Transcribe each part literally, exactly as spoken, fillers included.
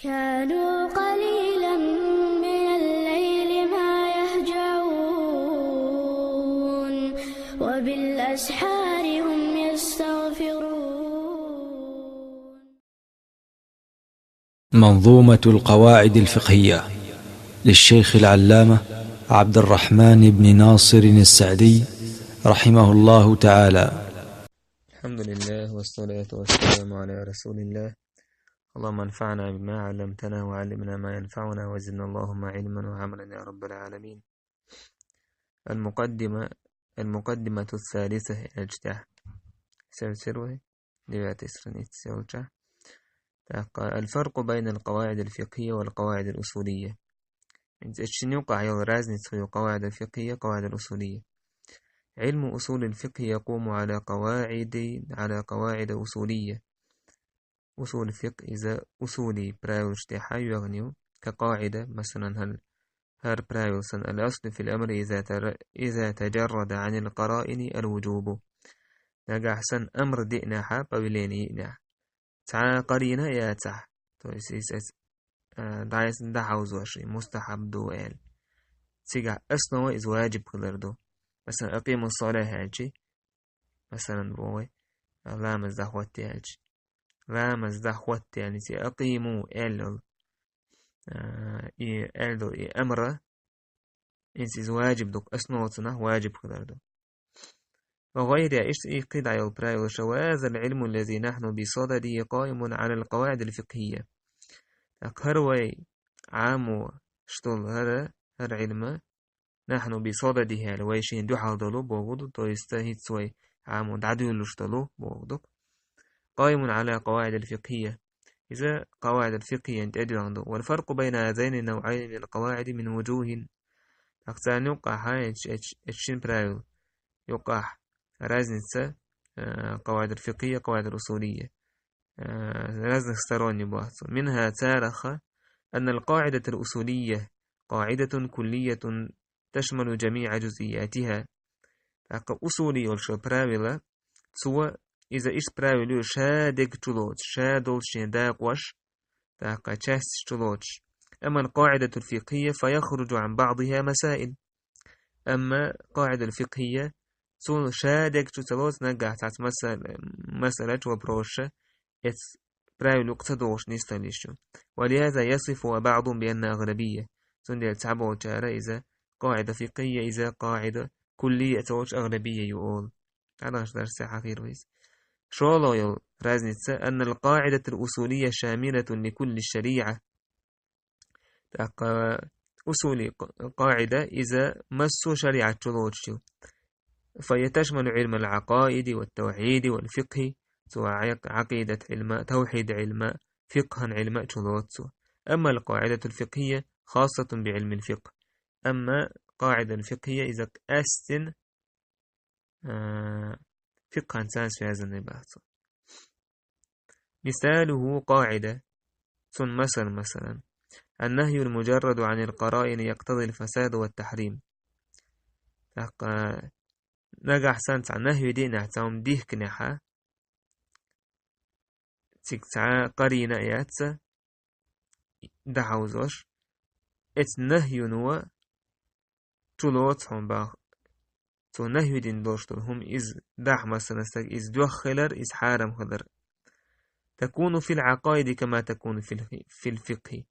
كانوا قليلا من الليل ما يهجعون، وبالأسحار هم يستغفرون. منظومة القواعد الفقهية للشيخ العلامة عبد الرحمن بن ناصر السعدي، رحمه الله تعالى. الحمد لله، والصلاة والسلام على رسول الله. اللهم انفعنا بما علمتنا، وعلمنا ما ينفعنا، وزدنا اللهم علما وعملا يا رب العالمين. المقدمة، المقدمة الثالثة، الجتاح سلسلة، ديباتي سرنيت سيولجا. الفرق بين القواعد الفقهية والقواعد الأصولية. Инца эццинню къахьел разница хьу قواعد الفقهية، قواعد الأصولية. علم أصول الفقه يقوم على قواعد، على قواعد أصولية. أصول الفقه иза усули правилаш тӀехьа йоьгӀню, كقاعدة, масалан, хӀал, хӀар правил санна: الأصل في الأمر إذا تر-، إذا تجرد عن القرائن الوجوب. Нагахь санна амр диънехьа, повеление йиънехь, цхьа къарина яцахь, то есть из, из, э, дӀа-, дӀахьовзош, мустахьаб ду аьлла. Цигахь основа из ваджиб хилар ду. Масалан, أقيموا الصلاة аьлчи, масалан, боху вай, ламаз дӀахӀотта аьлчи. Ламаз дӀахӀотта аьлчи, أقيموا аьлла. Э, и аьлла, и амра, инца из ваджиб ду, основа цунах ваджиб хилар ду. وغيرها, иштта и кхидӀа йолу правилаш. وهذا العلم الذي نحن بصدده قائم على القواعد الفقهية. ТӀаккха хӀара вай Ӏамо шутолу хӀара, хӀара Ӏилма, نحن بصدده аьлла, вай шена дуьхьал долу боху ду, то есть хӀинца вай Ӏамо дӀадуьйлуш долу боху ду. قائم على قواعد الفقهية. Иза къаваӀид ал-фикъхӀийна тӀедоьгӀна ду. والفرق بين هذين النوعين من القواعد من وجوه. ТӀаккха царна юккъахь эч-, эч-, эцу шина правил юккъахь разница, э, къаваӀид ал-фикъхӀийя, къаваӀид ал-усулийя. Э, разных сторон боху. منها, царах, أن القاعدة الأصولية قاعدة كلية تشمل جميع جزئياتها. ТӀаккха усули йолуш йолу правила, цо иза иштта правил ю, ша дерг чулоцуш, ша долчу шен дакъош, тӀаккха частьаш чулоцуш. أما القاعدة الفقهية فيخرج عن بعضها مسائل. Амма къаӀида ал-фикъхӀийя, цо ша дерг чу ца лоцу, наггахь цхьацца масал-, масалаш, вопросаш, эцу правил юкъа ца догӀуш нисдала йиш ю. ولهذا يصفها بعضهم بأنها أغلبية. Цундела цхьаболчара иза къаӀида фикъхӀийя, иза къаӀида куллийя ца волчу агълабийя ю олу. ТӀаьхьарчу дарсехь хир ву иза. ШолгӀа йолу разница: أن القاعدة الأصولية شاملة لكل الشريعة. ТӀаккха усули къ-, къаӀида, иза массо а шариӀат чулоцуш ю. فهي تشمل علم العقائد والتوحيد والفقه. Цо Ӏа-, Ӏакъидат Ӏилма, тавхьид Ӏилма, фикъхӀан Ӏилма чулоцу цо. أما القاعدة الفقهية خاصة بعلم الفقه. Амма къаӀида ал-фикъхӀийя иза къаьстина, а, фикъхӀанца связанный бац. مثاله قاعدة. Цуьнан масал, масалан: النهي المجرد عن القرائن يقتضي الفساد والتحريم. ТӀаккха нагахь санна цхьа нахӀи динехь, цхьа хӀума дихкинехь, цига цхьа къарина а яц, дӀахьовзош, эцу нахӀюно чулоцу хьуна боху. Цо нахӀи дина долуш долу хӀума иза дахь, масалан, стаг иза доьхна хилар, иза хьарам хилар. تكون في العقائد كما تكون في الخ-، في الفقه.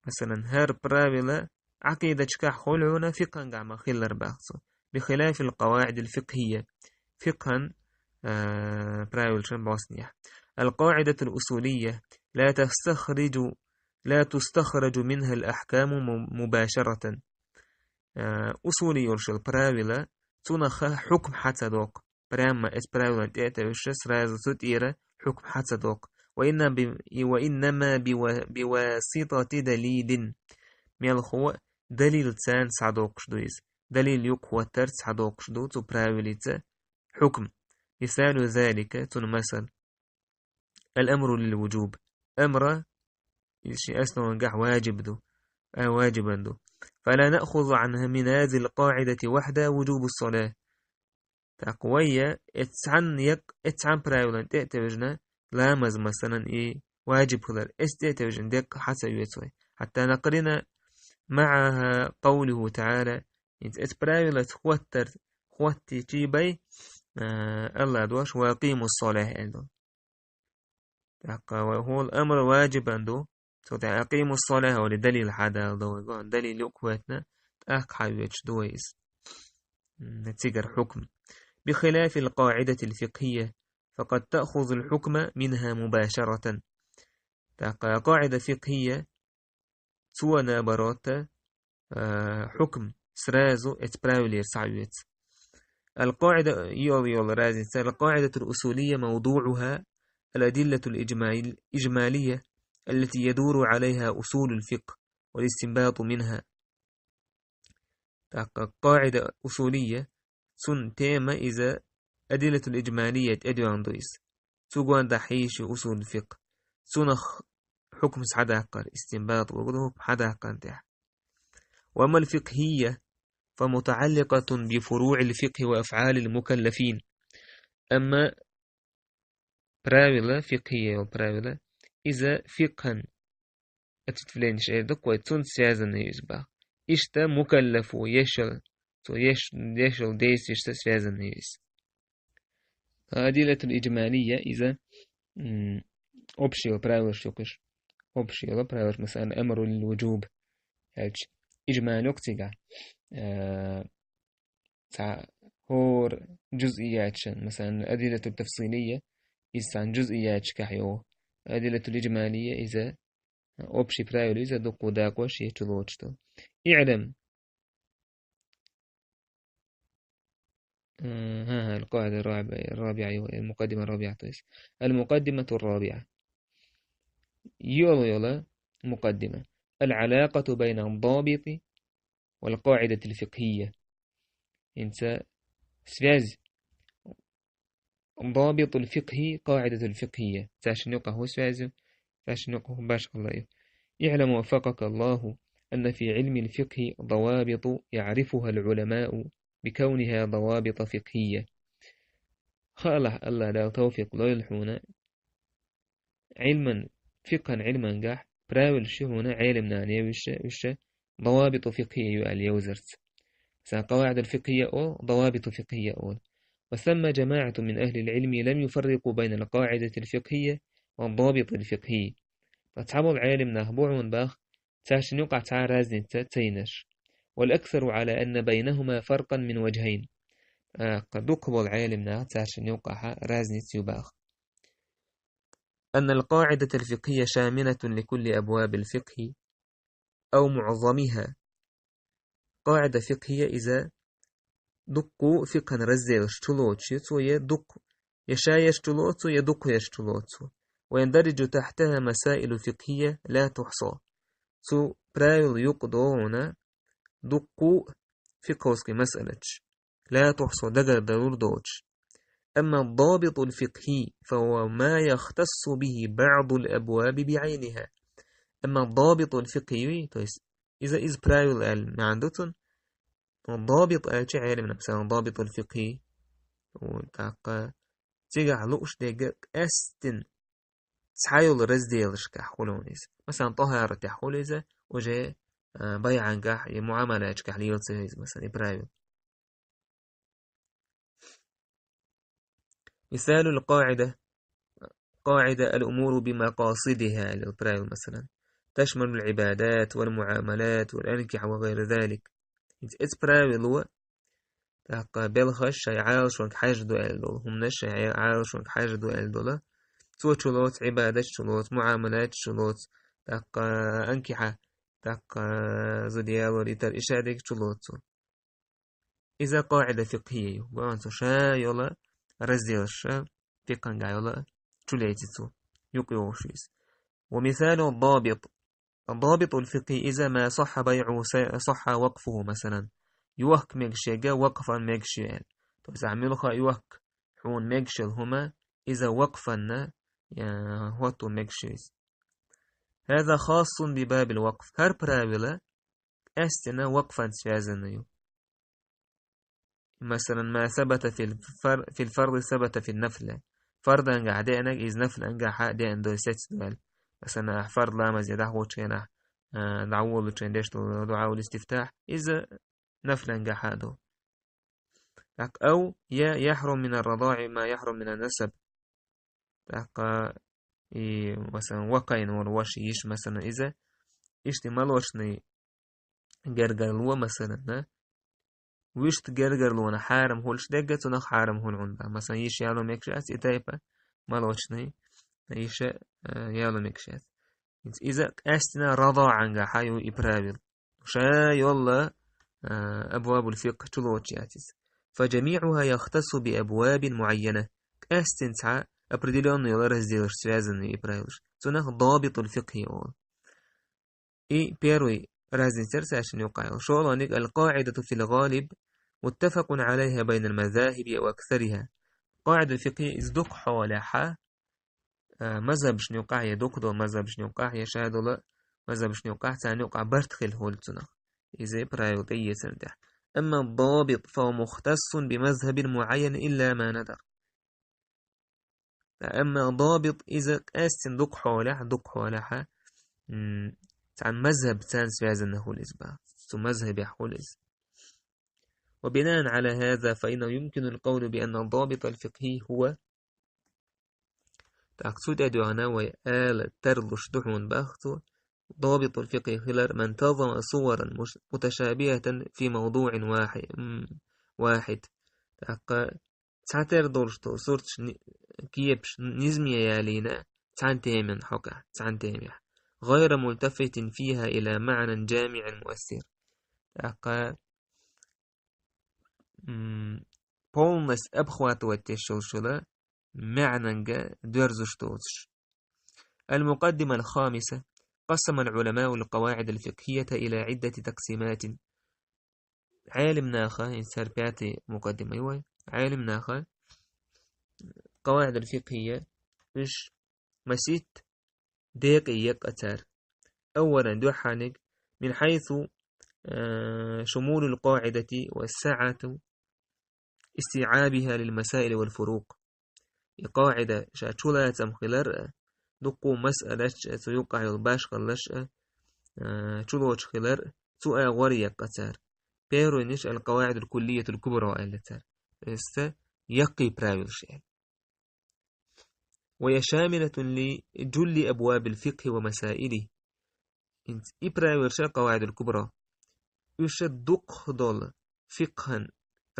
Масалан, хӀара правила Ӏакъидачкахь хуьлу хьуна, фикъхӀангахь ма хилара боху цо. بخلاف القواعد الفقهية. ФикъхӀан, а, правилашна бӀостанехь. القاعدة الأصولية لا تستخرج، لا تستخرج منها الأحكام م-، مباشرة. А, усули йолуш йолу правила, цунах хьукм хьа ца доккху. Прямо эцу правилан тӀе а тевжаш, сразу цу тӀера хьукм хьа ца доккху. وإنما ب-، وإنما بوا-، بواسطة دليل. Мелхо а далилца схьадоккхуш ду иза. Далил юкъахӀоттарца схьадоккхуш ду цу правилица хьукм. مثال ذلك, цуьнан масал: الأمر للوجوب. Амра, иза шен основангахь ваджиб ду, а, ваджибан ду. فلا نأخذ عنها من هذه القاعدة وحدها وجوب الصلاة. ТӀаккха вай я, эццхьан як-, эццхьан правилан тӀе а тевжина, ламаз, масалан, и ваджиб хилар, эс де тевжин деккъа хьа ца йоьцу вай. حتى نقرن معها قوله تعالى, хӀинца эс правилаца хӀоттар, хӀоттичи бай, а, Аллах дош, «وأقيموا الصلاة» аьлла. ТӀаккха вай хӀола амр ваджибан ду, цу тӀа «أقيموا الصلاة» оли далил хьадала ду вай, гон далил юкъ хӀоттана, тӀаккха хьавечу ду вай иза. М, цигара хӀукм. بخلاف القاعدة الفقهية، فقد تأخذ الحكم منها مباشرة. ТӀаккха къаӀида фикъхӀийя, цо, наоборот, а, хӀукм сразу эца правилера схьавоьцу. القاعدة, йола, йола разница, القاعدة الأصولية موضوعها الأدلة الإجمال-، الإجمالية التي يدور عليها أصول الفقه والاستنباط منها. ТӀаккха къаӀида усулия, цун тема иза адиллатул иджмалия тӀедоьгӀна ду иза. Цу гонда хьийши усул фикъ. Цунах хӀукмс хьадаккхар, истинбат бохург ду хӀукм хьадаккхарна тӀехь. وأما الفقهية فمتعلقة بفروع الفقه وأفعال المكلفين. Амма правила, фикъхӀия йолу правила, иза фикъхӀан ответвлениеш эр ду-кх вай, цунца связанный ю иза бах. Иштта мукаллафо, ешал, цо еш-, ешал действиешца связанный ю иза. Адиллатул иджмалия иза, м, общий йолу правилаш ю-кх уьш. Общий йолу правилаш, масалан, амру лил вуджуб аьлча, иджмал ю-кх цигахь. Э, цхьа хӀора джузъияташан, масалан, адиллату тафсилия, иза цхьана джузъияташкахь йогӀу. Адиллату иджмалия, иза общий правила, иза дуккха дакъош я чулоцуш долу. اعلم. Э, хӀа, хӀа, القاعدة الرابعة، الرابعة، أيوة، المقدمة الرابعة، то есть. المقدمة الرابعة. Йола, йола, мукъаддима. العلاقة بين الضابط والقاعدة الفقهية. ХӀинца связь. ضابط الفقه، قاعدة الفقهية. Цаьршинна юкъахь хӀун связь ю? Цаьршинна юкъахь хӀун башхалла ю? اعلم وفقك الله أن في علم الفقه ضوابط يعرفها العلماء بكونها ضوابط فقهية. Хаалахь, Аллах Дала тавфикъ лойла хьуна, Ӏилман, фикъхӀан Ӏилмангахь правилаш ю хьуна Ӏелимнана евзаш, уьш ضوابط فقهية ю аьлла евзарца. Сан къаваӀидул фикъхӀия олу, ضوابط فقهية олу. وثم جماعة من أهل العلم لم يفرقوا بين القاعدة الفقهية والضابط الفقهي. Ткъа цхьаболу Ӏелимнах бу хьуна бах, цаьршинна юкъахь цхьа а разница ца йинарш. والأكثر على أن بينهما فرقا من وجهين. ТӀаккха дукхахболу Ӏелимнах цаьршинна юкъахь разница ю бах. أن القاعدة الفقهية شاملة لكل أبواب الفقه أو معظمها. КъаӀида фикъхӀия иза дуккха фикъхӀан разделаш чулоцуш ю цо, я дуккха, я ша еш чулоцу, я дуккха еш чулоцу. ويندرج تحتها مسائل فقهية لا تحصى. Цу правил юкъа догӀуна дуккха фикъховский масъалаташ. لا تحصى, дагардалур доцуш. أما الضابط الفقهي فهو ما يختص به بعض الأبواب بعينها. أما الضابط الفقهي, то есть иза, иза правил аьлла маьӀна ду цун. Но ضابط аьлча Ӏелимна, масалан, ضابط الفقهي, вот, тӀаккха цигахь лууш дерг къаьстина цхьайолу разделашкахь хуьлу иза. Масалан, тӀахӀаратехь хуьлу иза, уже, а, байӀангахь я муӀамалаташкахь лела ца иза, масалан, и правил. مثال القاعدة، قاعدة الأمور بمقاصدها, аьлла правил, масалан, تشمل العبادات والمعاملات والأنكحة وغير ذلك. Иза, иза правило, тӀаккха белхаш шайн Ӏалашонга хьаьжна ду аьлла долу, хӀуманаш шайн Ӏалашонга хьаьжна ду аьлла долу. Цо чулоцу, Ӏибадаташ чулоцу, муӀамалаташ чулоцу, тӀаккха анкиха, тӀаккха зуда ялор, итар, иша дерг чулоцу. Иза къаӀида фикъхӀия ю. Гуьнан цо ша йола разделаш, ша фикъхӀанга йола чулейци цо. Юкъ йогӀуш иза. ومثال الضابط. الضابط الفقهي إذا ما صح بيعه س-، صح وقفه مثلا. Йохка мегаш ерг вакъфан мегаш ю аьлла. То есть ахьа муьлха йохка хьуна мегаш йолу хӀума, иза вакъфанна, я, хӀотто мегаш ю иза. هذا خاص بباب الوقف. ХӀара правила къаьстина вакъфан связана ю. Масалан, ما ثبت في الفر-، في الفرض ثبت في النفل. Фардангахь деанарг иза нафлангахь деана ду, сецна ду аьлла. Масалан, ахь фарз ламазе дӀахьочу хенахь, а, дӀаволучу хенахь деш долу дуӀаул истифтахь, иза нафлангахьа ду. ТӀаккха ав я яхьрум мин ар-радагӀи ма яхьрум мин ан-насаб. ТӀаккха и, масалан, вакхайна волу ваша йиш, масалан, иза иштта молочный гергарло, масалан, а, вуьшта гергарлонах хьарам хуьлуш дерг а цунах хьарам хуьлу хьуна. Масалан, йиш яло мегаш яц, и тайпа молочный йиш а, а, яло мегаш яц. Иза къаьстина радагӀангахьа ю и правил. Ша йолла, а, абвабул фикъхӀ чулоцуш яц иза. Фа жамиӀуха яхтассу би абвабин муайяна. Къаьстина цхьа определённый йолу разделаш связанный и правилаш. Цунах добитул фикъхӀи олу. И первый разницар саьшна юкъа йолу. ШолгӀаниг аль-къаӀидату фил гӀалиб муттафакъун гӀалайха байнал мазахиби ва аксариха. КъаӀидатул фикъхӀи иза дукха хьолехьа, а, мазхабашна юкъахь я дукха долу мазхабашна юкъахь, я ша долу мазхабашна юкъахь, царна юкъахь барт хила хуьлу цунах. Иза правил тӀеэцарна тӀехь. Амма добит фа мухтассун би мазхабин муайян илла ма надар. Амма добит иза къаьстина дукха хьолехь, дукха хьолехьа, м, цхьана мазхаб царна связанна хуьлу иза бах. Цу мазхабехь хуьлу иза. Ва бинаан гӀала хаза фа иннаху юмкину аль-къавлу би анна добит аль-фикъхӀи хӀува. Так, цу тӀе дуьхьана вай ала тарлуш ду хьуна бах цо. Добитул фикъхӀи хилар ман тазама суваран муш-, муташабихатан фи мавдуъин вахи-, м, вахид. ТӀаккха цхьатера долуш долу сурташ ни-, кепаш низме ялийна цхьана теман хьокъехь, цхьана темехь. ГӀайра мультафитин фиха ила маънан жамиъан муассир. ТӀаккха, м, полностью обхватывать деш йолуш йола маьӀнанга доьрзуш доцуш. Аль-мукъаддима аль-хамиса. Къассама аль-гӀуламау аль-къаваӀид аль-фикъхӀията ила гӀиддати таксиматин. Ӏелимнаха, и цара пятый мукъаддима ю вай, Ӏелимнаха къаваӀид аль-фикъхӀия, уьш масийтта декъе екъа цара. Аввалан дуьххьаниг, мин хьайсу, а, шумулул къаӀидати ва саӀату истиъабиха лил масаили вал фурукъ. И къаӀида ша чулацам хилар а, дуккху масъалаш а, цу юкъахь йолу башхаллаш а, а, чулоцуш хилар а, цу агӀор екъа цара. Первыйниш аль-къаваӀидул куллиятул кубра аьлла цара. То есть, яккхий правилаш аьлла. Ва я шамилатун ли жулли абвабил фикъхӀи ва масаили. ХӀинца и правилаш а къаваӀидул кубра. Уьш а дукха долу фикъхӀан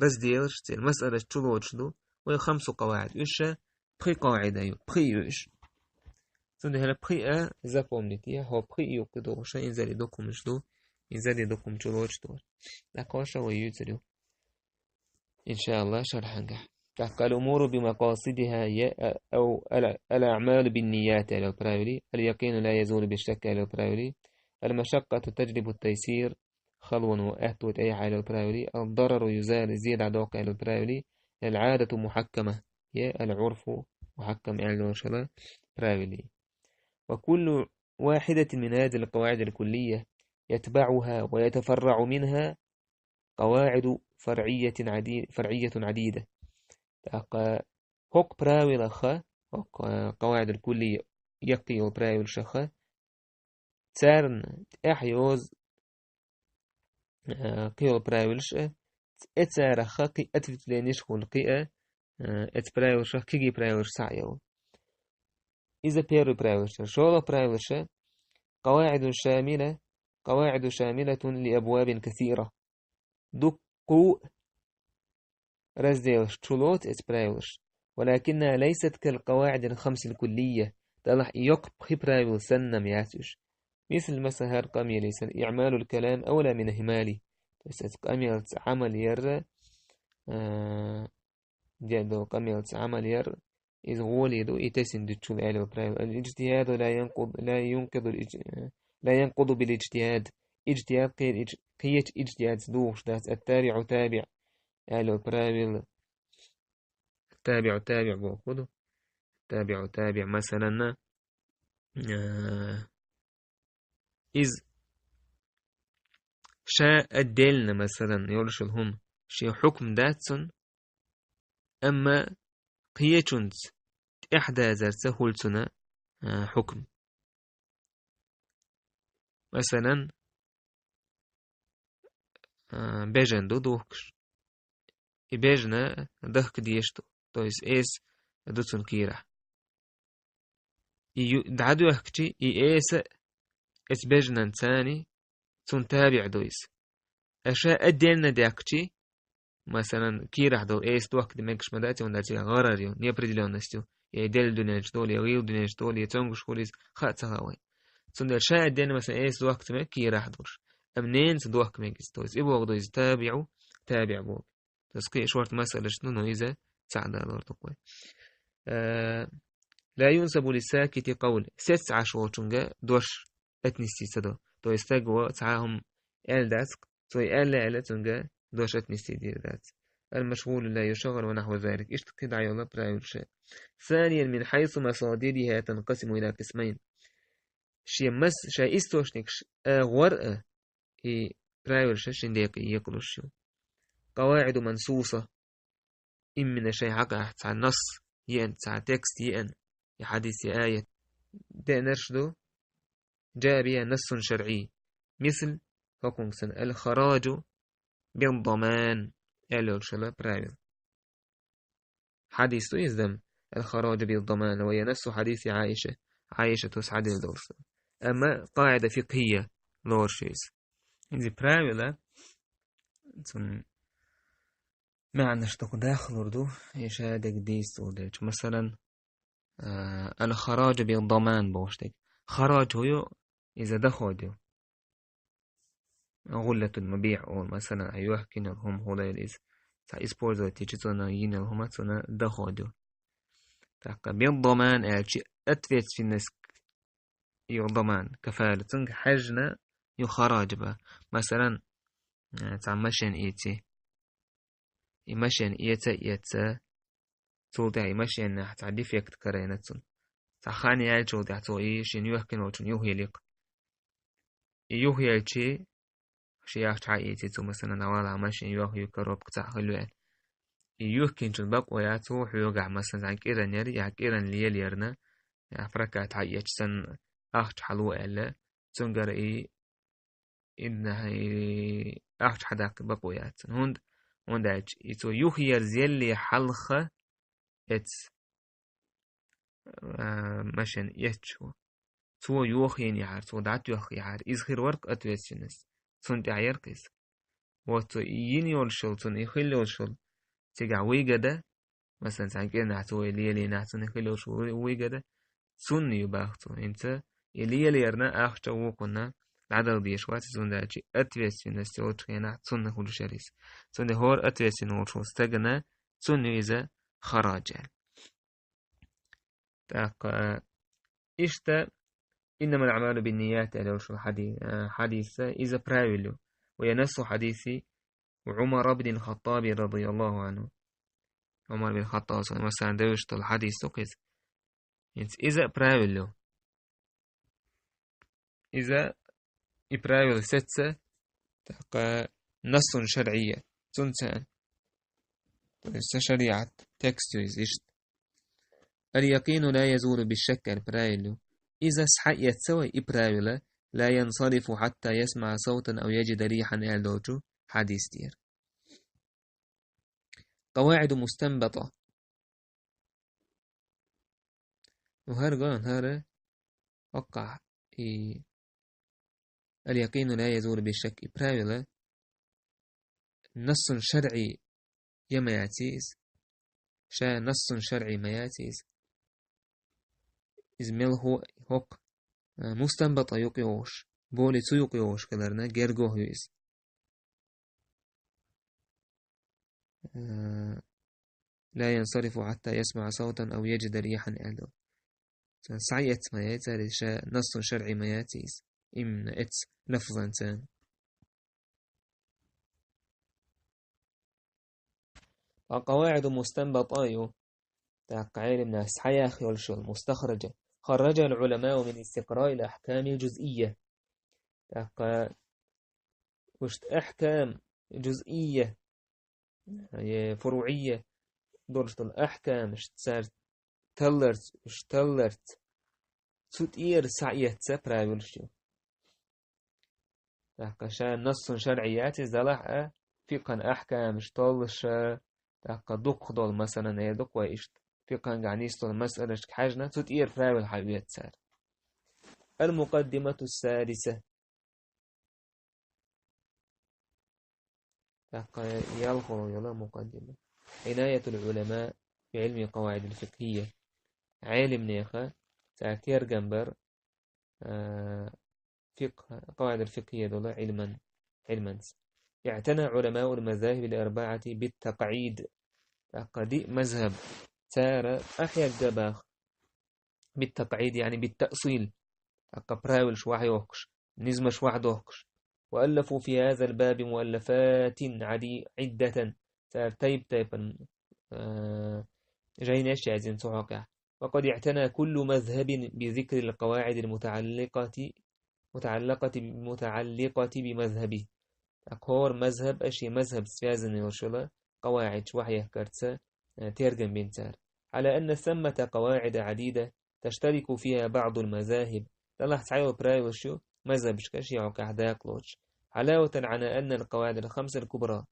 разделаш, церан масъалаш чулоцуш ду, вай хамсу къаваӀид. Уьш а пхи къаӀида ю, пхи ю уьш. Цундела пхи а запомнить е, хьо пхи а юккъе догӀуша, инзаре документаш ду, инзаре документ чулоцуш ду. ТӀаккха ша вай юьйцур ю. Иншааллах, шархьангахь. ТӀаккха аль-умуру би макъасидиха я, а, ав, аль-, аль-аъмалу бин-ният аьлла правили, аль-якъину ла язулу биш-шакк аьлла правили, аль-машакъату таджлибу ат-тайсир, халван ва аьтту тӀейхьа аьлла правили, аль-дарару юзалу, зеда доккху аьлла правили, аль-гӀадату мухьаккама, я аль-гӀурфу мухьаккам аьлла шала правили. Ва куллу вахьидатин мин хазихил къаваӀидил куллия ятбаӀуха ва ятафарраӀу минха къаваӀиду фарӀиятин гӀади-, фарӀиятун гӀадида. ТӀаккха хӀокху правилаха, хӀокху, а, къаваӀидул куллия яккхий йолу правилашаха, царна тӀаьхьа йоза, а, кхин йолу правилаш а, э, цараха кхин ответвлениш хуьлу кхин а, а, эца правилашах кегий правилаш схьа а йолу. Иза первый правилаш. ШолгӀа правилаша, къаваӀиду шамила, къаваӀиду шамилатун ли абвабин касира. Дуккху разделаш чулоцу эца правилаш. Валакинна лайсат кал къаваӀидил хамсил куллия. Далахь и йоккха пхи правил санна ма яц уьш. Мисал, масала, хӀара къамеле санна, иъмалул калам авла мин ихмали. То есть, эца къамелца Ӏамал яр, а, де долу къамелца Ӏамал яр, иза гӀоле ду, и тесина дуьтучул аьлла правил. Аль-иджтихаду ла янкъуд-, ла юнкъиду аль-идж-, ла янкъуду бил-иджтихад. Иджтихад кхечу, кхечу иджтихадца духуш дац. Ат-табиӀу табиӀ аьлла правил. ТабиӀу табиӀ боху ду. ТабиӀу табиӀ, масалан, а, иза ша отдельно, масалан, йолуш йолу хӀума, шен хьукм дац цунна, амма кхечунца тӀаьхьадазарца хуьлу цунна, а, хьукм. Масалан, а, бежан ду дохкаш. И бежана дахка деш ду. То есть эс ду цун кийрахь. И ю-, дӀадоьхкачи, и эса эца бежанан цани цун табиӀ ду иза. Аша а денна дехкачи, масалан, кийрахь долу эса дохка де мегаш ма дац, онда цигахь гӀарар ю, неопределённость ю, я делла дуьненаш долу, я гӀийла дуьненаш долу, я цомгуш хуьлу иза, хаа ца хаьа вай. Цундела ша а денна, масалан, эса дохка ца мега кийрахь долуш. Амма ненаца дохка мега иза. То есть и боху ду иза табиӀу, табиӀ боху. То есть кхин шорта масалаш ду, но иза цхьаъ далор ду-кх вай. Э, لا ينسب للساكت قول. Сецна Ӏаш волчунга дош отнести ца до. То есть стага цхьа хӀума аьлла дац, цо и аьлла, аьлла, цунга дош отнести дийр дац. المشغول لا يشغل ونحو ذلك. Иштта кхин дӀайолла правилаш. ثانيا، من حيث مصادرها تنقسم إلى قسمين. Шен мас-, шайн источникаш а, гӀор а, и правилаш шин декъе екъалуш ю. قواعد منصوصة. Именно шайн хьакъехь цхьа насс еана, цхьа текст еана, я хьадис, я аят. Деанарш ду, جاء بها نص شرعي. Мисал, хӀокхунга санна, الخراج بالضمان аьлла йолуш йолу правило. Хьадис ду иза дам, الخراج بالضمان, ва я нассу хьадиси Ӏаиша, Ӏаишатас хьадис долуш ду. Амма къаӀида фикхӀийя лоруш ю иза. Иза правило, цунна маьӀнаш дукха дахлур ду, и шадерг дийца долу дерча. Масалан, а, الخراج بالضمان бохуш дерг. Хараж хӀу ю, иза доход ю. غلة المبيع олу, масалан, а, йохкина йолу хӀума хуьлийла иза. Цхьа использовать йича цунна йина йолу хӀума цунна доход ю. ТӀаккха بالضمان аьлча ответственность йолу даман, кафала, цунга хьаьжна ю хараж бан. Масалан, а, цхьа машен ийци. И машен эца а эца, цул тӀаьхьа и машенехь цхьа дефект карийна цунна. Цхьа хан яьллачул тӀаьхьа цо и шена йохкина волчунна юхаели-кх. И юхаелчи, шен яхча хьаийци цо, масалан, валахь машен йохйо, коробка цхьаъ хилла ю аьлла. И юхкинчун бакъо яц цо хьоьгахь, масалан, цхьана кӀиран яра, я кӀиран лелаярна, я прокат хьаэцча санна ахча хьало аьлла, цуьнгара и и нахьи ахча хьадаккха бакъо яц цунна. ХӀунда, хӀунда аьлча и цо юхаерзаялле хьалха эц, а, машен эцча, цо йохийна яхьара, цо дӀатоьхна яхьара, иза хир вара-кх ответственность. Цунна тӀехь яра-кх иза. Вот цо и йина йолуш йолу, цунна и хилла йолуш йолу, цигахь выгода, масалан, цхьана кӀирнахь цо и лелийнехь, цунна хилла йолуш выгода, цунна ю боху цо. ХӀинца и лелаярна ахча вукхунна дӀадала дезаш вац иза, хӀунда аьлча ответственность йолчу хенахь цунна хуьлуш яра иза. Цундела хӀора ответственный волчу стагана цунна ю иза хараж аьлла. ТӀаккха иштта, إنما الأعمال بالنيات аьлла йолуш йолу хьади-, а, хьадис, иза правило ю. وينص حديث عمر بن الخطاب رضي الله عنه. Ӏумар бин Хаттаб, саллаллаху алейхи ва саллям, девзаш долу хьадис ду-кх иза. ХӀинца иза а правило ю. Иза и правило сецца, тӀаккха нассун шарӀийя, цунца, то есть са шариат текст ю иза иштта. اليقين لا يزول بالشك аьлла правило ю. Иза схьаэцца вай и правило, لا ينصرف حتى يسمع صوتا أو يجد ريحا аьлла долчу хьадис тӀера. قواعد مستنبطة. Ну, хӀара ган, хӀара ваккхахь и اليقين لا يزول بالشك и правило нассун шарӀий я ма яц иза. Ша нассун шарӀий ма яц иза. Иза мел хӀу-, хӀокху, а, мустанбатӀа юкъайогӀуш, боли цу юкъайогӀуш хиларна, гергохь ю иза. Э, لا ينصرف حتى يسمع صوتا أو يجد ريحا аьлла. Цун схьаэцна ма яц, цаьрца ша нассун шарӀий ма яц иза. Именно эц лафзанца. Ва къаваӀиду мустанбатӀа ю. ТӀаккха Ӏелимнаша схьаяьхна йолуш йолу мустахраджа. خرجها العلماء من استقراء الأحكام الجزئية. ТӀаккха уьш ахькам джузъийя, е фуруъийя долуш долу ахькамаш цара талларца, уьш талларца, цу тӀера схьаэцна правилаш ю. ТӀаккха ша нассун шарӀи яц из, делахь а фикъхӀан ахькамаш толлуш, тӀаккха дукха долу, масалан, эр ду-кх вай иштта, фикъхӀангахь нисдолу масъалашка хьаьжна, цу тӀера правила хьаоьцу цара. المقدمة السادسة. ТӀаккха ялхо йолу мукъаддима. عناية العلماء بعلم القواعد الفقهية. Ӏелимнеха цара тергам бар, а, фикъхӀ, къаваӀид ал-фикъхӀийя долу Ӏилман, Ӏилманца. اعتنى علماء المذاهب الأربعة بالتقعيد. ТӀаккха диъ мазхӀаб цара ахьегга боху بالتقعيد, يعني بالتأصيل. ТӀаккха правилаш вахьа йохкуш, низамаш вахьа дохкуш. وألفوا في هذا الباب مؤلفات عدي-, عدة. Цара тайп-тайпана, а, жайнаш яздина цу хьокъехь. وقد اعتنى كل مذهب بذكر القواعد المتعلقة، متعلقة، متعلقة بمذهبه. ТӀаккха хӀора мазхӀаб а шен мазхӀаб связанный йолуш йолу къаваӀидаш вахьа яхкарца, э, тергам бина цара. على أن ثمة قواعد عديدة تشترك فيها بعض المذاهب. Делахь цхьайолу правилаш ю мазхӀабашка шен хьокъехь дакъа лоцуш. علاوة على أن القواعد الخمسة الكبرى.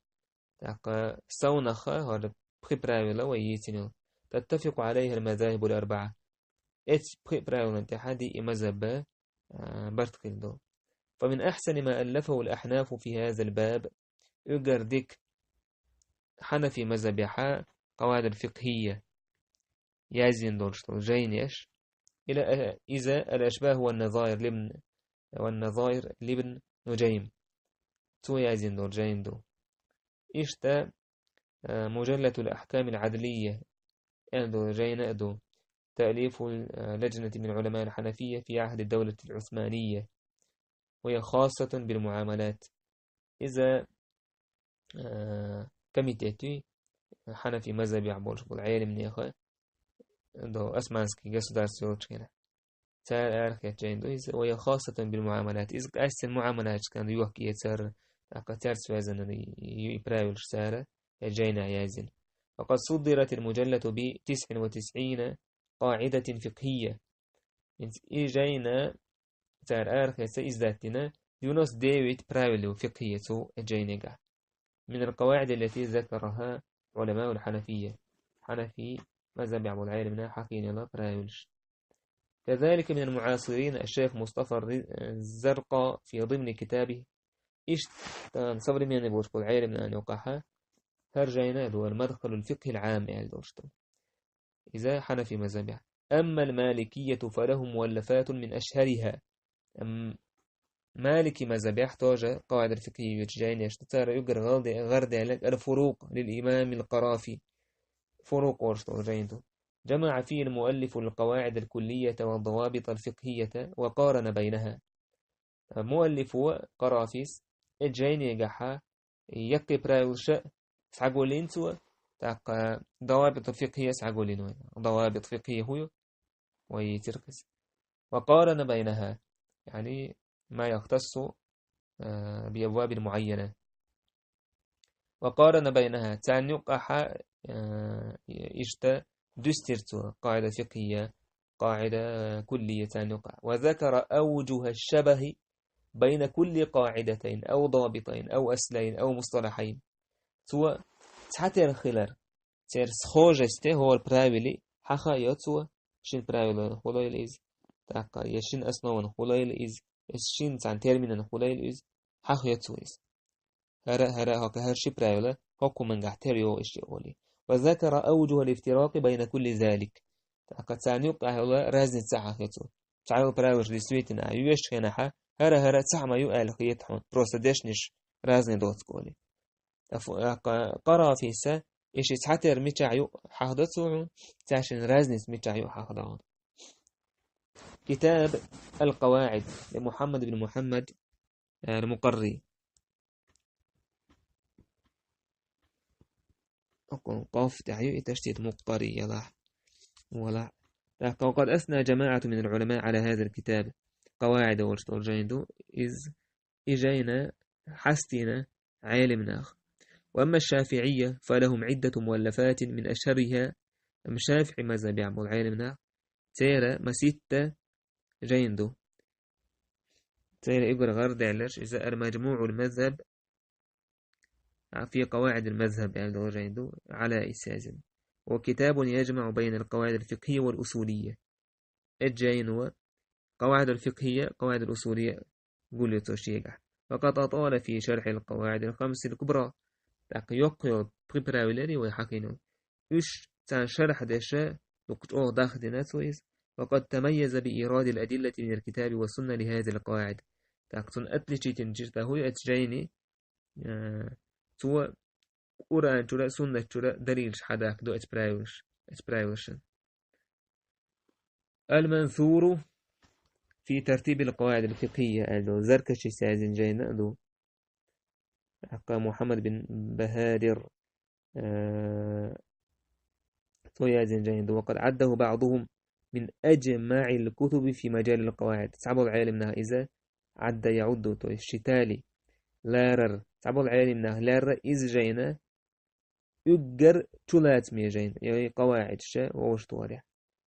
ТӀаккха совнаха хӀара пхи правила вай йийцина йолу. تتفق عليها المذاهب الأربعة. Эцу пхи правилан тӀехь диъ мазхӀаб, а, барт хилла ду. فمن أحسن ما ألفه الأحناف في هذا الباب. Уггар дика Хьанафи мазхӀабехь къаваӀид ал-фикъхӀийя яздина долуш долу жайнаш. Ила, э, иза الأشباه والنظائر لابن، والنظائر لابن نجيم. Цо яздина долу жайна ду. Иштта, э, مجلة الأحكام العدلية аьлла долу жайна а ду. تأليف، э, لجنة من علماء الحنفية في عهد الدولة العثمانية. وهي خاصة بالمعاملات. Иза, э, комитет ю, Хьанафи мазхӀабехь болуш болу Ӏелимнеха, до Османский государство йолчу хенахь. Цара арахецна жайна ду иза, وهي خاصة بالمعاملات. Иза къаьстина муӀамалаташкахь ду, йохка-эцар, тӀаккха цаьрца связанный ю и правилаш цара, я жайна яздина. وقد صدرت المجلة بتسع وتسعين قاعدة فقهية. ХӀинца и жайна цара арахеца издат дина, девяносто девять правила ю фикъхӀийя цу жайнегахь. من القواعد التي ذكرها علماء الحنفية. Хьанафи мазхӀабехь болу Ӏелимна хьахийнала правилаш. كذلك من المعاصرين الشيخ مصطفى الر-، الزرقاء في ضمن كتابه. Иштта современный болуш болу Ӏелимнана юкъахь хӀара жайна а ду, المدخل الفقهي العام аьлла долуш ду. Иза Хьанафи мазхӀабехь. أما المالكية فلهم مؤلفات من أشهرها. Ам-, Малики мазхӀабехь тоже къаваӀид ал-фикъхӀийя йолчу жайнаш ду, цара уггар гӀардаьлларг الفروق للإمام القرافي. Фурукъ олуш долу жайна ду. جمع فيه المؤلف القواعد الكلية والضوابط الفقهية وقارن بينها. Муаллифо, Къарафис, и жайнегахь яккхий правилаш а схьагулйина цо, тӀаккха дӀавабитӀ фикъхӀийя схьагулйина вай. ДӀавабитӀ фикъхӀийя хӀун ю? Вай йийцира кхуза. وقارن بينها، يعني ما يختص، آه، بأبواب معينة. وقارن بينها، царна юкъахь, э, иштта дуьстира цо, къаӀида фикъхӀийя, къаӀида куллийя царна юкъахь. وذكر أوجه الشبه بين كل قاعدتين أو ضابطين أو أصلين أو مصطلحين. Цо цхьатерра хилар, церан схожесть, хӀора правиле хьахайо цо, шина правилана хуьлийла иза, тӀаккха я шина основана хуьлийла иза, я шина цхьана терминана хуьлийла иза, хьахайо цо иза. ХӀара, хӀара, хӀокху, хӀара ши правила, хӀокху хӀумангахь тера йогӀу иштта олий. وذكر أوجه الافتراق بين كل ذلك. ТӀаккха царна юкъахь йолу разница хьахайо цо. Цхьайолу правилаш действительно а ю вешчу хенахь, хӀара, хӀара цхьаъ ма ю аьлла хета хьуна. Просто дешнаш разный доцург олий. ТӀаккха Къарафиса и ши цхьатерра мичахь ю хьахдо цо хьуна, цаьршинна разница мичахь ю хьахдо хьуна. كتاب القواعد لمحمد بن محمد المقري. Къоф тӀехь ю и ташдид, мукъарри ялахь. Вала. ТӀаккха وقد أثنى جماعة من العلماء على هذا الكتاب. КъаваӀид олуш долу жайна ду, иза, и жайна хьастийна Ӏелимнах. وأما الشافعية فلهم عدة مؤلفات من أشهرها. Амма ШафиӀи мазхӀабехь болу Ӏелимнах, церан масийтта жайна ду. Церан уггар гӀардаьлларш иза المجموع المذهب في قواعد المذهب аьлла долу жайна ду, Ӏалаис язйина. وكتاب يجمع بين القواعد الفقهية والأصولية. Эцу жайно къаваӀидул фикхӀийя, къаваӀидул усулийя гулйо цо шегахь. وقد أطال في شرح القواعد الخمس الكبرى. ТӀаккха йоккха йолу пхи правилари вай хьахийна. Уьш царна шархь деш, дукха чӀогӀа дахдина цо иза. وقد تميز بإيراد الأدلة من الكتاب والسنة لهذه القواعد. ТӀаккха цунна отличительный черта хӀу ю эцу жайни, э, цо Къуръан чуьра, суннат чуьра далилаш хьадахка ду эцу правилаш, эцу правилашна. المنثور في ترتيب القواعد الفقهية аьлла долу Заркашис язйина жайна а ду. ТӀаккха Мухьаммад бин Бахадир, э, цо язйина жайна ду. وقد عده بعضهم من أجمع الكتب في مجال القواعد. Цхьаболу Ӏелам наха иза عد يعد, то есть считали, ларар. Цхьаболу Ӏелам наха лаьрра иза жайна уггар чулацаме жайна, я и къаваӀидаш вовшахтоха дехь.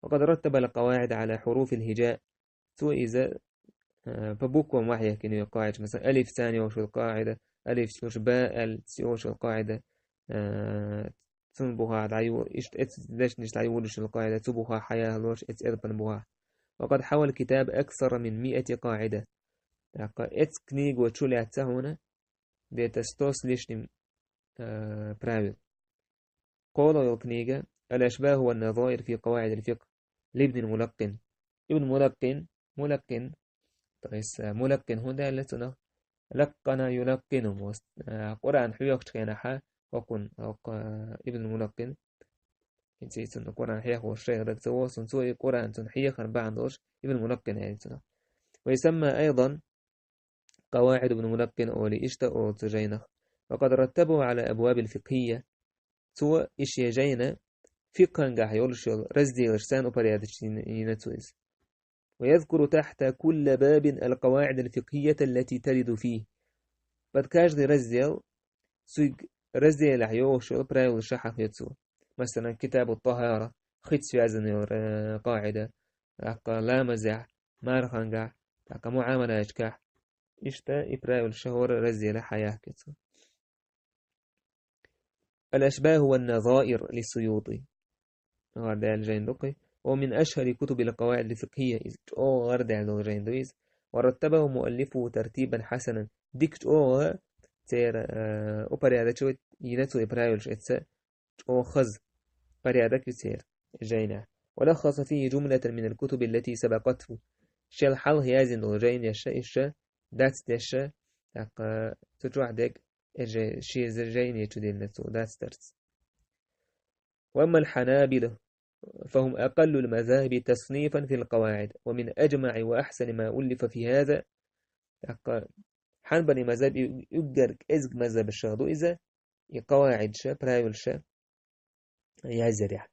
وقد رتب القواعد على حروف الهجاء. Цо иза, э, по буквам вахьехкина и къаваӀидаш. Масала, алифца йовш йолу къаӀида, алифца йолуш, баъаца йовш йолу къаӀида, э, цунна бухахь дӀаю-, иштта эцу дешнаш дӀайолуш йолу къаӀида, цу бухахь хьаяхалуш, эцу элпана бухахь. وقد حوى الكتاب أكثر من مائة قاعدة. ТӀаккха эцу книго чулаьцна хьуна где-то сто с лишним, э, правил. КхоалгӀа йолу книга الأشباه والنظائر في قواعد الفقه لابن الملقن. Ибн Мулаккин, Мулаккин, то есть, э, Мулаккин хӀунда аьлла цунах? Лаккъана юлаккину, мост-, э, Къуръан хьоьхучу хенахь, хӀокхун, хӀокху, э, Ибн Мулаккин, хӀинца и цунна Къуръан хьехош шайх даг ца воху, цунна цо и Къуръан цунна хьехар бахьана долуш Ибн Мулаккин аьлла цунах. ويسمى أيضًا قواعد ابن ملقن олий, иштта олу цу жайнах. وقد رتبه على أبواب الفقهية. Цо и шен жайна фикхӀангахь йолуш йолу разделаш царна упорядочно йина цо иза. ويذكر تحت كل باب القواعد الفقهية التي ترد فيه. Под каждый раздел цуьнан разделехь йогӀуш йолу правилаш хьахийцо. Масалан, китабу тахара, хица связанный йолу, э, къаӀида, тӀаккха ламазехь, мархангахь, тӀаккха муӀамалаташкахь. Иштта и правилаш хӀора разделехь хьаяхкийцо. الأشباه والنظائر للسيوطي. ГӀардаьлла жайна ду-кх и. ومن أشهر كتب القواعد الفقهية. Иза чӀогӀа гӀардаьлла долу жайна ду иза. ورتبه مؤلفه ترتيبا حسنا. Дика чӀогӀа церан, э, упорядочно йина цо и правилаш эцна, чӀогӀа хаза порядок ю церан жайнехь. ولخص فيه جملة من الكتب التي سبقته. Шел хьалха язйина долу жайнаш, иштта дацдеш, тӀаккха цу чохь дерг, э, жай-, шен жайни чу диллина цо дацдарца. وأما الحنابلة فهم أقل المذاهب تصنيفا في القواعد، ومن أجمع وأحسن ما ألف في هذا. ТӀаккха хьанбали мазхӀаб и уггар кӀезиг мазхӀабашах ду иза, и къаваӀидаш, правилаш язъярехь.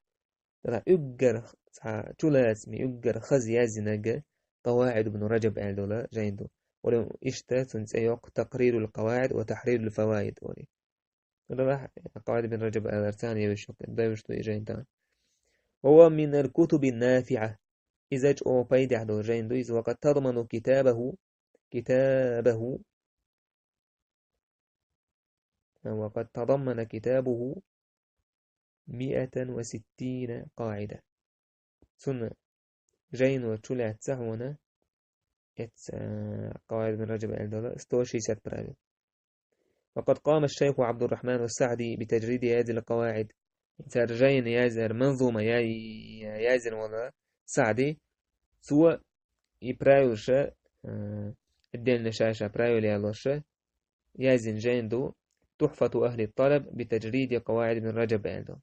Тара уггар цхьа чулацаме, уггар хаза язйинарг КъаваӀид ибн Раджаб аьлла долу жайн ду. Олу иштта цуьнан цӀе йоккху Такърирул къаваӀид ва Тахьрирул фаваид олу. Тара КъаваӀид ибн Раджаб аьлларца а девзаш ду, девзаш ду и жайн тахана. وهو من الكتب النافعة. Иза чӀогӀа пайдехь долу жайн ду иза. وقد تضمن كتابه، كتابه، وقد تضمن كتابه مائة وستين قاعدة. Цуьнан жайно чулаьцна хьуна, эцу, э, КъаваӀид ибн Раджаб аьлла долу сто шестьдесят правил. وقد قام الشيخ عبد الرحمن السعدي بتجريد هذه القواعد. Цара жайна язъяр, манзума я-, язйина волу СаӀди, цо и правилаш, э, отдельно ша-ша правил ялош, язйина жайн ду تحفة أهل الطلب بتجريد قواعد ابن رجب аьлла долу.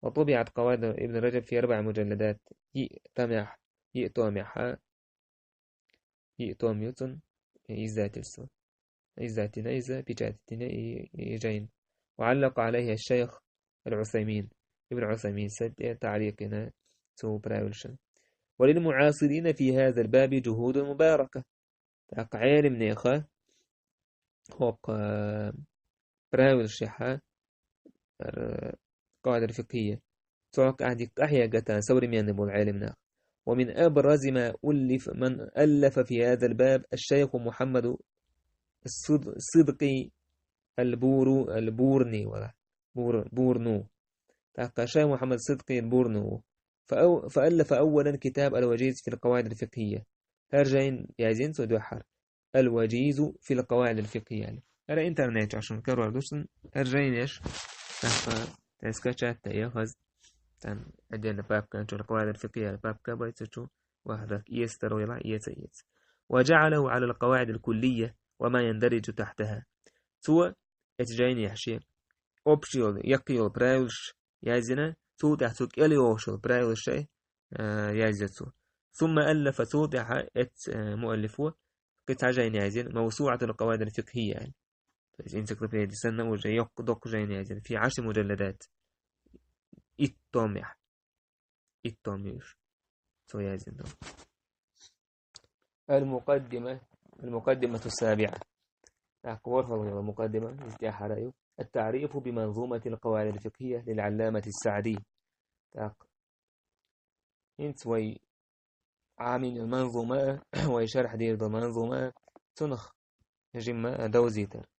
وطبعت قواعد ابن رجب في أربع مجلدات. Йиъ томехь, йиъ томехь, йиъ том ю цуьнан издательство. Издать йина иза, печатать йина и, и жайн. وعلق عليها الشيخ العثيمين. Ибн Усаймин цу тӀе таъликъ йина цу правилашна. وللمعاصرين في هذا الباب جهود مباركة. ТӀаккха Ӏелимнеха хӀокху, э, правилашехь, э, КъаваӀид аль-фикхӀийя, цу хьокъехь дика къахьега тахана современный болу Ӏелимнах. ومن أبرز ما ألف، من ألف في هذا الباب الشيخ محمد الصد-، الصدقي البورو-، البورني ولا بور-، بورنو. تاقا شيخ محمد الصدقي البورنو. فأو-، فألف أولا كتاب الوجيز في القواعد الفقهية. هرجين يازين سو دوحر. الوجيز في القواعد الفقهية. على إنترنت عشان كرر دوسن. هرجين يش. تاقا تسكتشات تيخز. تن أدينا باب كان شو القواعد الفقهية، باب كبير تشو. واحدة يستر ولا يس يس. وجعله على القواعد الكلية وما يندرج تحتها. سوى اتجاين يحشي. أوبشيول، يقيول برايولش يازينا. سو تحسوك إليوشل برايولش شيء. آه، يازيتسو. ثم ألف سو تحا ات، آه، مؤلفو. قطعة جاين يازين. موسوعة القواعد الفقهية يعني. إنسكلوبيديا سنة وجا يق-، دق جاين يازين. في عشر مجلدات. إتوميح. إتوميش. سو يازين دو. المقدمة، المقدمة السابعة. أقوال فضل المقدمة، استحارة. التعريف بمنظومة القواعد الفقهية للعلامة السعدي. تاق. إنت وي عامين المنظومة، وي شرح دير المنظومة، تنخ جمة دوزيتر.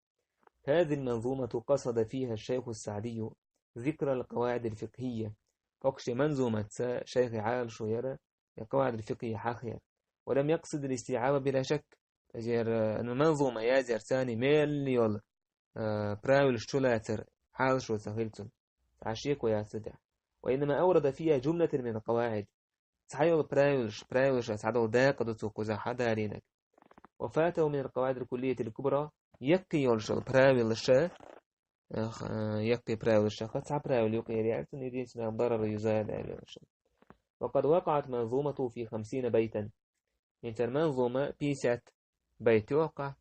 هذه المنظومة قصد فيها الشيخ السعدي ذكر القواعد الفقهية. فقش منظومة شيخ عال شويرة القواعد الفقهية حاخير. ولم يقصد الاستيعاب بلا شك. أجير، آه، المنظومة يا زير ثاني ميل يول، آه، براول شتولاتر حال شو سهلتون. تعشيق ويا سدع. وإنما أورد فيها جملة من القواعد. تحيول براول ش-، براول ش-، تعدل داق دو توقو زا حدارينك. وفاته من القواعد الكلية الكبرى يقي يول شو براول ش-، آه، يقي براول ش-، خ-، تع براول يقي يريعتون يدين سنة ضرر يزال عليه ش-. وقد وقعت منظومته في خمسين بيتا. إنت المنظومة بيسات بيت وقع.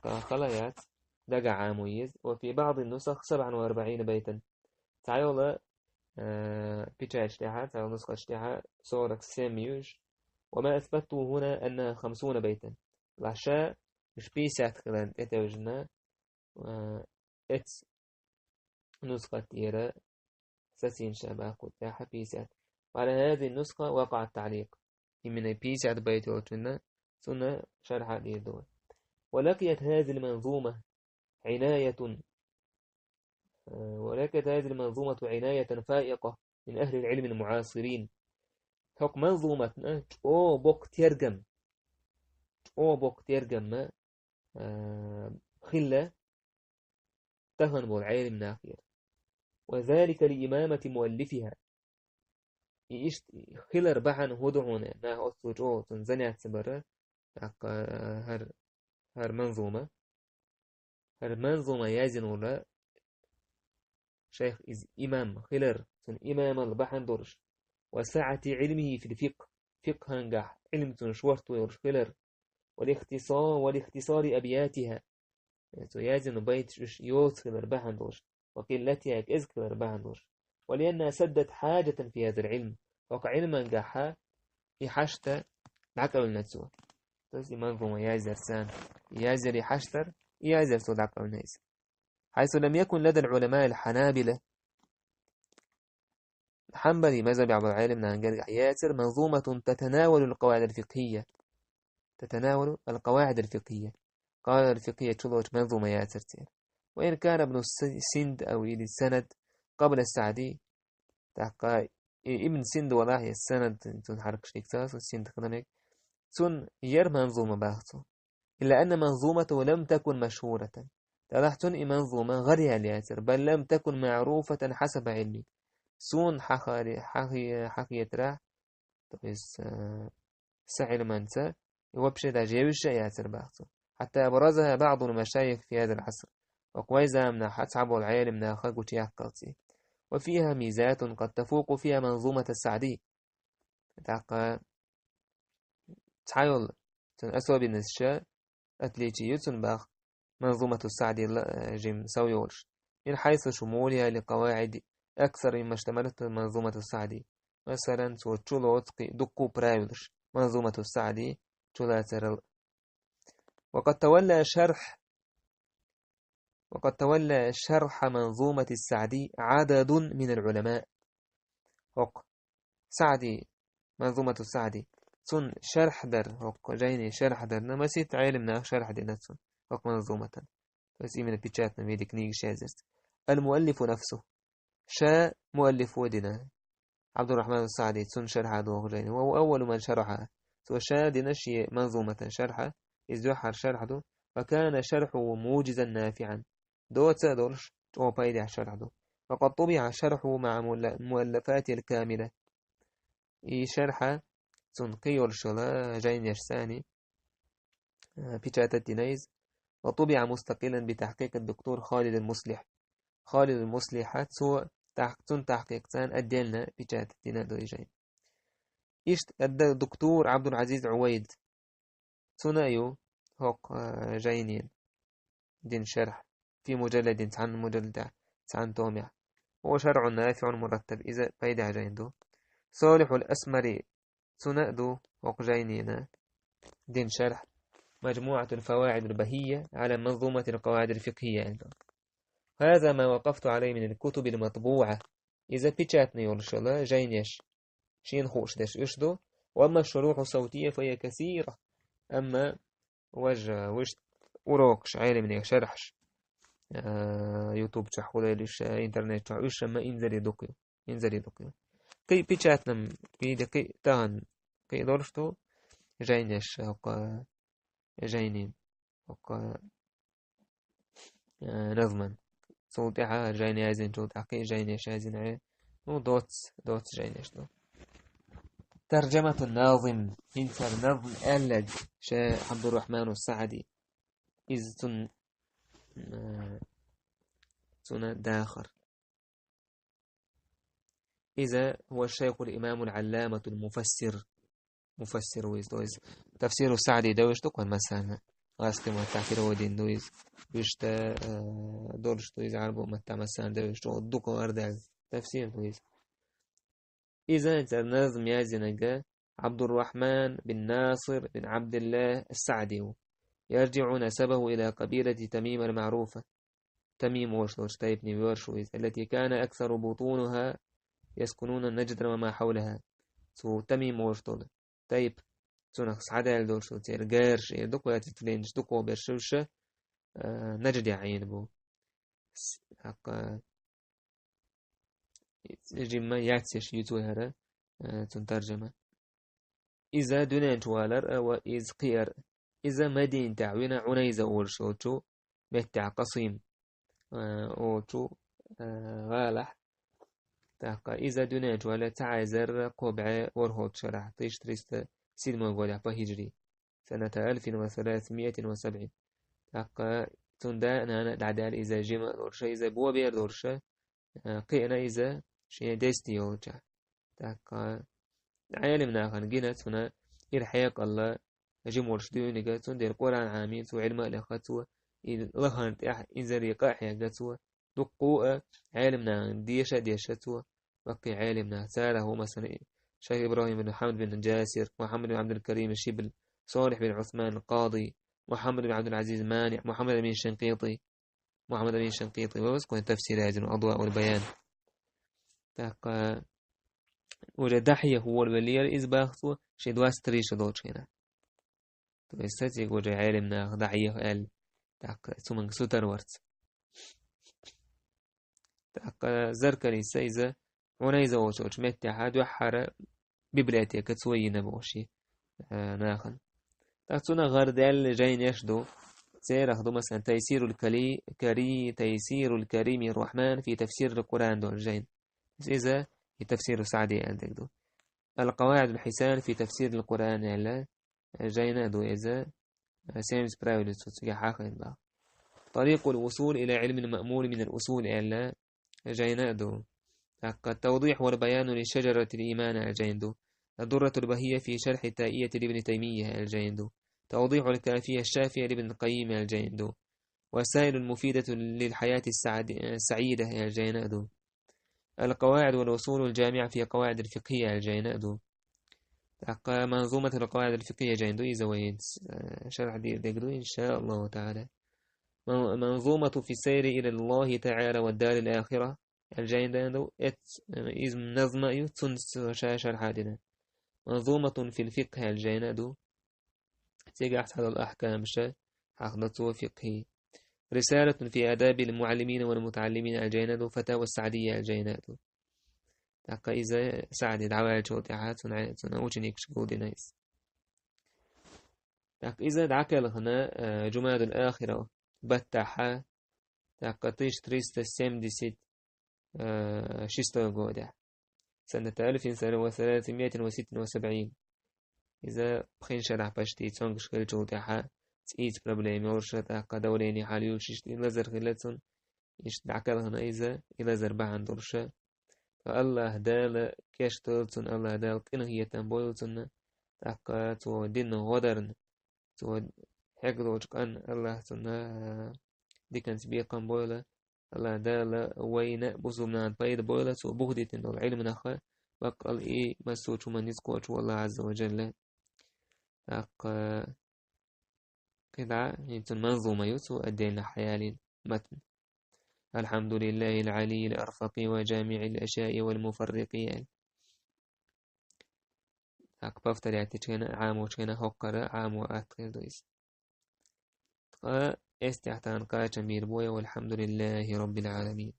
خلايات دقع عامويز، وفي بعض النسخ سبعا وأربعين بيتا. تعالى، آه، بيتشا اشتحا، تعالى نسخة اشتحا، صورة سيميوش. وما أثبته هنا أنها خمسون بيتا. لاشا مش بيسات خلال اتوجنا، آه، ات نسخة تيرا ساسين شابا قد تاحا بيسات. وعلى هذه النسخة وقع التعليق. من بيسات بيت وتنا سنة شرح دير دول. ولقيت هذه المنظومة عناية، آه، ولقيت هذه المنظومة عناية فائقة من أهل العلم المعاصرين. حق منظومتنا، أو بوك ترجم. أو بوك ترجم، آه، خلة تهن بول عالم ناخير. وذلك لإمامة مؤلفها. إيشت خلر بحن هدعونا، نا أصوج أو تنزنيات سبرة. تاق هر، هر منظومة. هر منظومة يازن ولا شيخ إز إمام خلر، تن إمام البحن دورش. وسعة علمه في الفقه، فقه هنجح، علم تن شورت ويورش خلر. والاختصار، والاختصار أبياتها. تو يازن بيت شوش يوت خلر بحن دورش. وقلتها كإز خلر بحن دورش. ولأنها سدت حاجة في هذا العلم. وقع علما جحا يحشت دعك أول نتسوه. تس إمام فما يازر سان. يازر يحشتر، يازر سو دعك أول نيس. حيث لم يكن لدى العلماء الحنابلة، حنبلي مذهب عبد العالم نانجر ياسر منظومة تتناول القواعد الفقهية. تتناول القواعد الفقهية. قال الفقهية تلوت منظومة ياسر تير. وإن كان ابن الس-، سند أو إلي سند قبل السعدي، تحقا ابن سند والله يا السند تنحرك شيكتاس والسند خدمك. سن ير منظومة باختو. إلا أن منظومته لم تكن مشهورة. تلاحتن إي منظومة غير ياسر، بل لم تكن معروفة حسب علمي. سون حقاري-، حقي-، حقيترا، تقيس، آه، سعي المنسى، يوبشي دا جيوشة ياسر باختو. حتى أبرزها بعض المشايخ في هذا العصر. وقوي زامنا حتى عبو العالم ناخا قوتي أقلتي. وفيها ميزات قد تفوق فيها منظومة السعدي. تاقا تحايل تن أسوأ بالنسشة أتليتي يوتن باخ منظومة السعدي ل-، جيم سويولش. من حيث شمولها لقواعد أكثر مما اشتملت منظومة السعدي. مثلًا، تو تشولو تقي دقو برايولش منظومة السعدي تشولا ترل. وقد تولى شرح، وقد تولى شرح منظومة السعدي عدد من العلماء. وق سعدي منظومة السعدي. Цун шархь дар, хӀокху жайни шархь дарна, масийтта Ӏелам наха шархь дина цун, хӀокху манзуматан. То есть именно печатном виде книга шезарц. المؤلف نفسه. Ша муаллифо дина. Абдуррахман Саъди, цун шархьа ду хӀокху жайни. وهو أول من شرحها. Цо ша дина шен манзуматан шархьа, иза дуьххьара шархь ду. وكان شرحه موجزا نافعا. Доца а долуш, чӀогӀа пайдехь шархь ду. وقد طبع شرحه مع مؤل-، مؤلفاته الكاملة. И шархьа цун кхин йолуш йолу жайнеш санна, а, печатать дина иза. وطبع مستقلا بتحقيق الدكتور خالد المصلح. Халид ал-Муслиха цо тах-, цун тахкъикъ царна отдельно печатать дина ду и жайна. Иштта д-, доктор Абдул-Азиз Увайд. Цуна а ю хӀокху, а, жайнин дин шархь. في مجلد, цхьана мужалладехь, цхьана томехь. وهو شرح نافع مرتب, иза пайдехь жайна ду. Салихул Асмари, цуна а ду хӀокху жайнина дин шархь, مجموعة الفوائد البهية على منظومة القواعد الفقهية аьлла. هذا ما وقفت عليه من الكتب المطبوعة. Иза печатный йолуш йолу жайнеш, шена хууш дерш уьш ду. وأما الشروح الصوتية فهي كثيرة. Амма важа вуьш урокаш, Ӏелимнех шархьаш, а, YouTube чохь хуьлийла уьш, а, интернет чохь уьш, амма инзаре дукха ю. Инзаре дукха ю. Кхин печатном виде, кхин тахана, кхин долуш ду жайнеш, хӀокху жайнин, хӀокху, э, назман. Цул тӀаьхьа жайна яздинчул тӀаьхьа кхин жайнеш яздина, э, ну, доц, доц жайнеш ду. ترجمة الناظم, хӀинца назм аьлларг, ша Абдуррахману Саъди. Иза цун, э, цуна дахар. Иза هو الشيخ الإمام العلامة المفسر. Муфассир ву иза, то есть тафсиру Саъди девзаш ду-кх вайн массарна. Лаьцкъи маттахь перевод дина ду иза. Вуьшта, э, долуш ду иза Ӏарбу маттахь массарна девзаш ду, дукха лардаьлла тафсир ду иза. Иза цара назм яздинарг Абдуррахман бин Насир бин Абдуллах ас-Саъди ву. يرجع نسبه إلى قبيلة تميم المعروفة. Тамим олуш долчу тайпане воьрзуш ву иза. التي كان أكثر بطونها يسكنون نجدا وما حولها. Цу Тамим олуш долу тайпа, цунах схьадаьлла долуш долу церан гараш, э, дукха ваьцна тленаш, дукха берш уьш, э, Наждехь Ӏийна бу. С-, хьакха, жимма яц еш юьцу вай хӀара, э, цуьнан таржама. Иза дуьнен чу валар а ва иза кхиар а. Иза Мадинатехь вина Ӏунайза олуш йолчу меттехь Къасим, э, олучу, э, гӀалахь. ТӀаккха иза дуьнен чу валар цхьа эзар кхо бӀе ворхӀолгӀачу шарахь, тысяча триста седьмой годехь по хиджри. سنة ألف وثلاثمائة وسبع. ТӀаккха цуьнан да а, нана а дӀадаьлла иза жима а долуш, иза бобер долуш, а, кхиъна иза шен десте йолчохь. ТӀаккха Ӏелим нахана гина цунна ира хьекъал, жима волуш дуьйниг, цундела Къуръан Ӏамийна цо, Ӏилма а лехна цо, и лахана тӀехь инзаре къа а хьегна цо, дуккха а Ӏелим нахана деша а дешна цо, баккхий Ӏелим нах, царах ву, масала, шайх ИбрахӀим бин Мухьаммад бин Джасир, Мухьаммад бин Ӏабдул-Карим аш-Шибли, Салихь бин Ӏусман ал-Къади, Мухьаммад бин Ӏабдул-Ӏазиз ал-Мани, Мухьаммад Амин аш-Шинкъити. Мухьаммад Амин аш-Шинкъити вевза кхуьнан тафсир яздина Адваъул-Баян. ТӀаккха уже Дахьех волавеллера иза, боху цо, шен двадцать три ша долчу хенахь. То есть сацийга уже Ӏелим наха Дахьех аьлла, тӀаккха цу манга сутар варца. ТӀаккха Заркалис иза Ӏунайза волчу меттехь дуьххьара библиотека цо йина боху шен, э, нахана. ТӀаккха цунах гӀарадаьлла жайнеш ду, церах ду, масала, Тайсирул Кали-, Кари-, Тайсирул Карими Рахман фи тафсирил Къуръан долу жайна. Иза и тафсиру Саъди аьлла дерг ду. Ал-Къаваидул Хьисан фи тафсирил Къуръан аьлла, э, жайна а ду иза, э, семьдесят правил цо цигахь хьахийна боху. Тарикъул вусул ила Ӏилмил маъмул минал усул аьлла, жайна а ду. ТӀаккха Тавдихь вал баяну ли шажаратил иман аьлла жайна ду. Ад-Дурратул Бахия фи шархи Таиятил Ибн Таймия аьлла жайна ду. Тавдихул Кафия Шафия либн Къаййим аьлла жайна ду. Васаилул муфидату лил хьаяти саъди-, саъида аьлла жайна а ду. Ал-Къаваид вал усулул жамиъа фи къаваидил фикъхия аьлла жайна а ду. ТӀаккха Манзуматул къаваидил фикъхия жайна ду, иза вай, э, шархь дийр дерг ду, иншааллаху таъала. Ман-, Манзумату фи сайри илаллахи таъала ва дарил ахира аьлла жайна ду, эц-, э, иза назма ю, цунна ша шархь дина. منظومة في الفقه аьлла жайна а ду. Цигахь цхьадолу ахкамаш хьахадо цо фикъхӀи. رسالة في آداب المعلمين والمتعلمين аьлла жайна а ду, فتاوى السعدية аьлла жайна а ду. ТӀаккха иза СаӀди дӀаваьллачул тӀаьхьа цуьнан, цуьнан ученикаш гулдина иза. ТӀаккха иза дӀакхелхина, э, Жумадул-Ахира баттахь, тӀаккха тысяча триста семьдесят шестой годехь. سنة ألف وثلاثمائة وست وسبعين. Иза пхи шарахь пашти цомгуш хиллачул тӀаьхьа цӀийца проблема йолуш, тӀаккха давление хьалаюьйлуш, иштта и лазар хилла цунна, иштта дӀакхелхина иза, и лазар бахьана долуш. Ткъа АллахӀ Дала кечдойла цунна, АллахӀ Дала къинхетам бойла цунна, тӀаккха цо динна гӀо дарна, цо хьегна долчу къанна АллахӀа цунна, а, диканца бекхам бойла, АллахӀ Дала вайна бусулба нахана пайда бойла, цо буха дитина долу Ӏилманах, баккъал и массо а хӀуманна ницкъ кхочу ву АллахӀ Ӏазза ва Джалла. ТӀаккха кхидӀа хӀинца манзума ю, цо отдельно хьаялийна матн. الحمد لله العلي الأرفق وجامع الأشياء والمفرق. ТӀаккха повторять дечу хенахь, Ӏамочу хенахь хӀокхара Ӏамо атта хир ду иза. Ткъа эс тӀехь тахана кхачам бийр бу вай: والحمد لله رب العالمين.